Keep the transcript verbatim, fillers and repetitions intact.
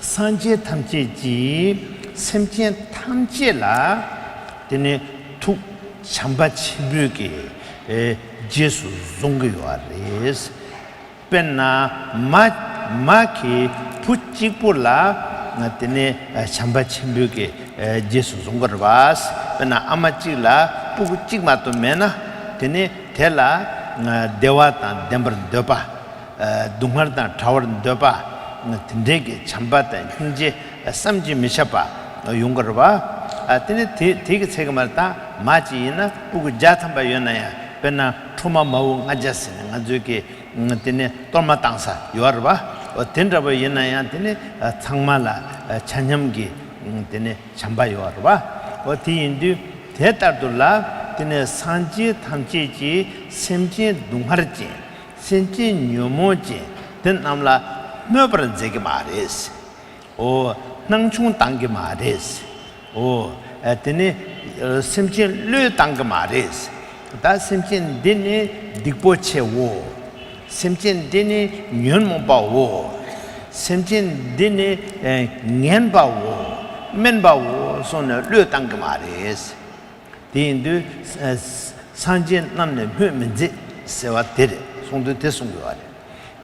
སངས་རྒྱས་ཐམས་ཅད་ཀྱིས་སེམས་ཅན་ཐམས་ཅད་ལ་དེ་ནི་ཐུགས་བྱམས་པ་ཆེན་པོའི་གི་ཨེ་རྗེས་སུ་བཟུང་གི་ཡོད་རེད། དཔེར་ན་མ་མ་གི་བུ་གཅིག་པོ་ལ་དེ་ནི་བྱམས་པ་ཆེན་པོའི་གི་རྗེས་སུ་བཟུང་གི་རེད་པ། དཔེར་ན་ཨ་མ་གཅིག་ལ་སྤུ་གུ་གཅིག་མ་གཏོགས་མེད་ན་དེ་ནི་དེ་ལ་བདེ་བ་དང་ལྡན་པར་འདོད་པ། སྡུག་བསྔལ་དང་བྲལ་བར་འདོད་པ། དེ་འདྲའི་གི་བྱམས་པ་དང་སྙིང་རྗེ་བསམ་གྱིས་མི་ཁྱབ་པ་ཡོང་གི་རེད་པ། དེ་ནི་དེ་དེ་གི་ཚད་ཀྱི་མ་རེད། ད་མ་གཅིག་ཡིན་ན་སྤུ་གུ་བརྒྱ་ཐམ་པ་ཡོད་ན་ཡང་། དཔེར་ན་ཕྲུ་མ་མ་བུ་ལྔ་བརྒྱ་ཟེར་ནས་ང་ཚོའི་གི་དེ་ནི་གཏོར་མ་བཏང་ས་ཡོད་རེད་པ། འོ་དེ་འདྲ་པོ་ཡིན་ན་ཡང་དེ་ནི་ཚང་མ་ལ་ཆ་མཉམ་གི་དེ་ནི་བྱམས་པ་ཡོད་རེད་པ། འོ་དེ་ཡིན་དུས་དེ་ལྟར་དུ་ལ་དེ་ནི་སངས་རྒྱས་ཐམས་ཅད་ཀྱིས་སེམས་ཅན་སྡུག་བསྔལ་ཅན། སེམས་ཅན་ཉོན་མོངས་ཅན་དེ་རྣམས་ལ་སྨོད་པར་མཛད་ཀྱི་མ་རེད། འོ། སྣང་ཆུང་བཏང་གི་མ་རེད། འོ། ཨ་དེ་ནི་ཨ་སེམས་ཅན་བློས་བཏང་གི་མ་རེད། ད་སེམས་ཅན་འདི་ནི་སྡིག་པོ་ཆེའོ། སེམས་ཅན་འདི་ནི་ཉོན་མོངས་པའོ། སེམས་ཅན་འདི་ནི་ཨ་ངན་པའོ། དམན་པའོ་གསུངས་ནས་བློས་བཏང་གི་མ་རེད། དེ་ཡིན་དུས་ཨ་སངས་རྒྱས་རྣམས་ནི་སྨོད་མི་མཛད་ཟེར་བ་དེ་རེད། གསུང་དོན་དེ་གསུང་དགོས་པ་རེད།